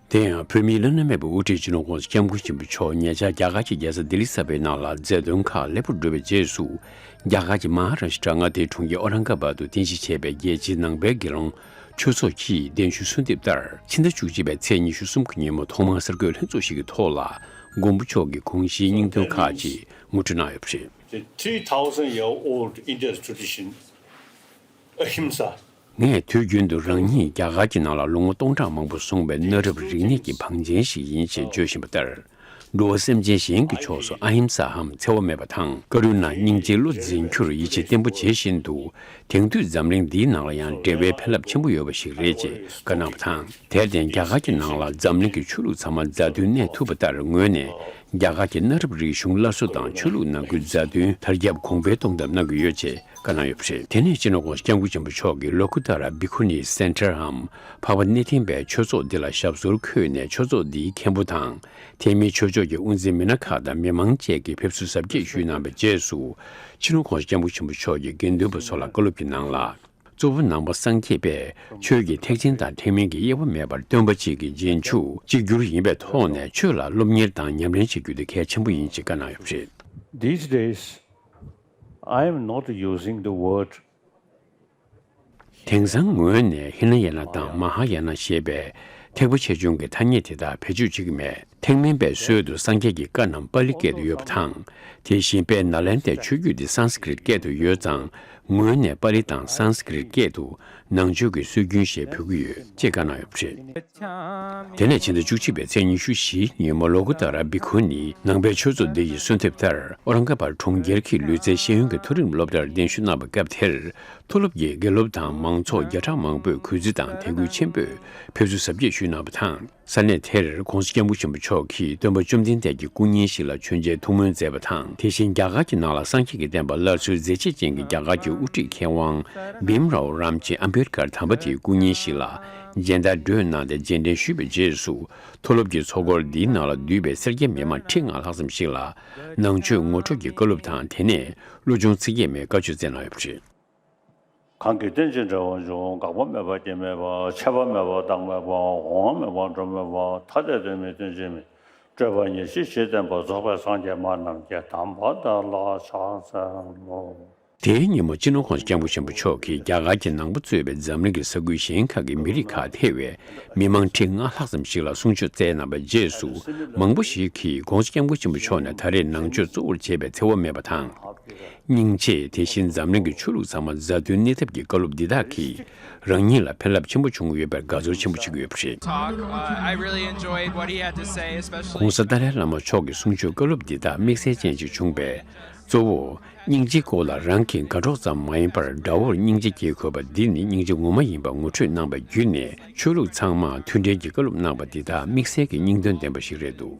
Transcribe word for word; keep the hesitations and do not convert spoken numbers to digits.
དེ་ཡང་བོད་མིའི་བླ་ན་མེད་པའི་དབུ་ཁྲིད་སྤྱི་ནོར་༸གོང་ས་༸སྐྱབས་མགོན་ཆེན་པོ་མཆོག་ཉེ་ཆར་རྒྱ་གར་གྱི་རྒྱལ་ས་ལྡི་ལི་གསར་པའི་ནང་ལ་མཛད་དོན་ཁག་ལེགས་པོར་གྲུབ་པའི་རྗེས་སུ། རྒྱ་གར་གྱི་མ་ཧཱ་རཱ་ཤི་ཏྲ་མངའ་སྡེའི་གྲོང་ཁྱེར་ཨོ་རང་ཀ་བཱ་དུ་རྟེན་གཞི་བྱས་པའི་རྒྱལ་སྤྱིའི་ནང་པའི་དགེ་སློང་ཆོས་ཚོགས་ཀྱིས་གདན་ཞུ་གསོལ་འདེབས་ལྟར། ཕྱི་ཟླ་བཅུ་གཅིག་པའི་ཚེས་ཉི་ཤུ་གསུམ་གྱི་ཉིན་མོ་ཐོག་མར་གསར་འགོད་ལྷན་ཚོགས་ཤིག་གི་ཐོག་ལ། མགོན་པོ་མཆོག་གི་དགོངས་གཞིའི་སྙིང་དོན་ཁག་ཅིག་ངོ་སྤྲོད་གནང་ཡོད་པ་རེད། The three thousand year old India's tradition, Ahimsa. ངས་དུས་རྒྱུན་དུ་རང་ཉིད་རྒྱ་གར་གྱི་ནང་ལ་ལོ་ངོ་སྟོང་ཕྲག་མང་པོ་སོང་བའི་གནའ་རབས་རིག་གནས་ཀྱི་བང་ཆེན་ཞིག་ཡིན་ཞེས་བརྗོད་བཞིན་པ་ལྟར། འགྲོ་བ་སེམས་ཅན་གཞན་གྱི་ཕྱོགས་སུ་ཨ་ཧིམ་ས་འམ་འཚེ་བ་མེད་པ་དང་། བཀའ་དྲིན་ནང་སྙིང་རྗེའི་བློ་འཛིན་རྒྱུར་ཡིད་ཆེས་བརྟན་པོ་བྱེད་བཞིན་དུ། དེང་དུས་འཛམ་གླིང་འདིའི་ནང་ལ་ཡང་འབྲེལ་བའི་ཕན་རླབས་ཆེན་པོ་ཡོད་པ་ཞིག་རེད་ཅེས་བཀའ་གནང་བ་དང་། དེར་བརྟེན་རྒྱ་གར་གྱི་ནང་ལ་འཛམ་གླིང་གི་ཆོས་ལུགས་ཚང་མ་མཛའ་མཐུན་གནས་ཐུབ་པ་ལྟར་ངོས་ནས། རྒྱ་གར་གྱི་གནའ་རབས་རིག་གཞུང་སླར་གསོ་དང་ཆོས་ལུགས་ནང་ཁུལ་མཛའ་མཐུན་དར་ཁྱབ་གོང་འཕེལ་གཏོང་ཐབས་གནང་གི་ཡོད་ཅེས་བཀའ་གནང་ཡོད་པ་རེད། དེ་ནས་སྤྱི་ནོར་༸གོང་ས་༸སྐྱབས་མགོན་ཆེན་པོ་མཆོག་གིས་ལོ་ཀུ་ཏ་ར་བི་ཁུ་ནི་སེན་ཊར་འམ་འཕགས་པ་གནས་བརྟན་པའི་ཆོས་ཚོགས་འདི་ལ་ཞབས་སོར་འཁོད་ནས་ཆོས་ཚོགས་འདིའི་མཁན་པོ་དང་། ཐེག་དམན་ཆོས་ཕྱོགས་ཀྱི་དབུ་འཛིན་མི་སྣ་ཁག་དང་མི་མང་བཅས་ཀྱིས་ཕེབས་བསུ་གཟབ་རྒྱས་ཞུས་གནང་བའི་རྗེས་སུ། སྤྱི་ནོར་༸གོང་ས་༸སྐྱབས་མགོན་ཆེན་པོ་མཆོག་གིས་དགེ་འདུན་པ་ཚོ་ལ་བཀའ་སློབ་ཀྱི་ནང་ལ། གཙོ་བོ་ནང་པ་སངས་རྒྱས་པས་ཆོས་ཀྱི་ཐེག་ཆེན་དང་ཐེག་དམན་གྱི་དབྱེ་བ་མེད་པར་སྟོན་པ་གཅིག་གི་རྗེས་འཇུག་གཅིག་གྱུར་ཡིན་པའི་ཐོག་ནས་ཆོས་ལ་སློབ་གཉེར་དང་ཉམས་ལེན་བྱེད་རྒྱུ་དེ་གལ་ཆེན་པོ་ཡིན་ཅེས་བཀའ་གནང་ཡོད་པ་རེད། These days, I am not using the word དེང་སང་ངོས་ནས་ཧི་ན་ཡ་ན་དང་མ་ཧཱ་ཡ་ན་ཞེས་པའི་ཐེག་པ་ཆེ་ཆུང་གི་ཐ་སྙད་དེ་དག་བེད་སྤྱོད་བྱེད་ཀྱི་མེད། ཐེག་དམན་པའི་སྲོལ་དུ་སངས་རྒྱས་ཀྱི་བཀའ་རྣམས་པཱ་ལི་སྐད་དུ་ཡོད་པ་དང་། དེ་བཞིན་དཔལ་ནཱ་ལེནྡྲའི་ཆོས་བརྒྱུད་འདི་སཾ་སྐྲྀཏ་སྐད་དུ་ཡོད་ཙང་། ངོས་ནས་པཱ་ལི་དང་སཾ་སྐྲྀཏ་སྐད་དུ་ནང་ཆོས་ཀྱི་སྲོལ་རྒྱུན་ཞེས་འབོད་ཀྱི་ཡོད་ཅེས་བཀའ་གནང་ཡོད་པ་རེད། དེ་ནས་ཕྱི་ཟླ་བཅུ་གཅིག་པའི་ཚེས་ཉི་ཤུ་བཞིའི་ཉིན་མོ་ལོ་ཀུ་ཏ་ར་བི་ཁུ་ནི་ནང་པའི་ཆོས་ཚོགས་འདི་ཡི་གསོལ་འདེབས་ལྟར་ཨོ་རང་ཀ་བར་གྲོང་ཁྱེར་གྱི་ལུས་རྩལ་ཤེས་ཡོན་གྱི་མཐོ་རིམ་སློབ་གྲྭར་གདན་ཞུ་གནང་བའི་སྐབས་དེར། མཐོ་སློབ་ཀྱི་དགེ་སློབ་དང་མང་ཚོགས་བརྒྱ་ཕྲག་མང་པོས་གུས་བརྩི་དང་དད་གུས་ཆེན་པོས་ཕེབས་བསུ་གཟབ་རྒྱས་ཞུས་གནང་བ་དང་། ས་གནས་དེར་༸གོང་ས་༸སྐྱབས་མགོན་ཆེན་པོ་མཆོག་གིས་སྟོན་པ་བཅོམ་ལྡན་འདས་ཀྱི་སྐུ་བརྙན་ཞིག་ལ་མཆོད་མཇལ་ཐུགས་སྨོན་མཛད་པ་དང་། དེ་བཞིན་རྒྱ་གར་གྱི་ནང་ལ་སངས་རྒྱས་ཀྱི་བསྟན་པ་སླར་གསོའི་མཛད་རྗེས་ཅན་གྱི་རྒྱ་གར་གྱི་དབུ་ཁྲིད་མཁས་དབང་བིམ་རའོ་རམ་ཇི་ཨམ་བྷེད་ཀར་དམ་པ་དེའི་སྐུ་བརྙན་ཞིག་ལ་མཇལ་དར་སྒྲོན་གནང་སྟེ་རྗེས་དྲན་ཞུས་པའི་རྗེས་སུ། མཐོ་སློབ་ཀྱི་ཚོགས་འཁོར་འདིའི་ནང་ལ་འདུས་པའི་སེར་སྐྱ་མི་མང་ཁྲི་ལྔ་ལྷག་ཙམ་ཞིག་ལ་ནང་ཆོས་ངོ་སྤྲོད་ཀྱི་བཀའ་སློབ་དང་། དེ་ནས་བློ་སྦྱོང་ཚིག་བརྒྱད་མའི་བཀའ་ཆོས་སྩལ་གནང་ཡོད་པ་རེད། གང་གིས་རྟེན་ཅིང་འབྲེལ་བར་འབྱུང་། འགག་པ་མེད་པ་སྐྱེ་མེད་པ། ཆད་པ་མེད་པ་རྟག་མེད་པ། འོང་བ་མེད་པ་འགྲོ་མེད་པ། ཐ་དད་དོན་མིན་དོན་གཅིག་མིན། སྤྲོས་པ་ཉེར་ཞི་ཞེས་བསྟན་པ། རྫོགས་པའི་སངས་རྒྱས་སྨྲ་རྣམས་ཀྱི། དམ་པ་དེ་ལ་ཕྱག་འཚལ་ལོ། དེའི་ཉིན་མོ་སྤྱི་ནོར་༸གོང་ས་༸སྐྱབས་མགོན་ཆེན་པོ་མཆོག་གིས་རྒྱ་གར་གྱི་ནང་པ་གཙོས་པའི་འཛམ་གླིང་གི་ས་ཁུལ་གཞན་ཁག་གི་མི་རིགས་ཁག་ཐེ་བའི་མི་མང་ཁྲི་ལྔ་ལྷག་ཙམ་ཞིག་ལ་གསུང་ཆོས་སྩལ་གནང་བའི་རྗེས་སུ། མང་པོ་ཞིག་གིས་༸གོང་ས་༸སྐྱབས་མགོན་ཆེན་པོ་མཆོག་ནས་ད་རེས་ནང་ཆོས་གཙོ་བོར་བྱས་པའི་འཚེ་བ་མེད་པ་དང་། སྙིང་རྗེ། དེ་བཞིན་འཛམ་གླིང་གི་ཆོས་ལུགས་ཚང་མ་མཛའ་མཐུན་གནས་ཐབས་ཀྱི་བཀའ་སློབ་འདི་དག་གིས་རང་ཉིད་ལ་ཕན་རླབས་ཆེན་པོ་བྱུང་ཡོད་པར་དགའ་ཚོར་ཆེན་པོ་བྱེད་ཀྱི་ཡོད་པ་རེད། Talk. Uh, I really enjoyed what he had to say, especially གོང་ས་ཏཱ་ལའི་བླ་མ་མཆོག་གི་གསུང་ཆོས་བཀའ་སློབ་འདི་དག་དམིགས་བསལ་ཅན་ཞིག་བྱུང་བས། གཙོ་བོ། སྙིང་རྗེའི་སྐོར་ལ་རང་གི་དགའ་གྲོགས་ཙམ་མ་ཡིན་པར་དགྲ་བོར་སྙིང་རྗེ་སྐྱེ་དགོས་པ་འདི་ནི་སྙིང་རྗེ་ངོ་མ་ཡིན་པ་ངོ་སྤྲོད་གནང་བ་བརྒྱུད་ནས་ཆོས་ལུགས་ཚང་མར་མཐུན་སྒྲིལ་གྱི་བཀའ་སློབ་གནང་བ་འདི་དག་དམིགས་བསལ་གྱི་སྙིང་དོན་ལྡན་པ་ཞིག་རེད་འདུག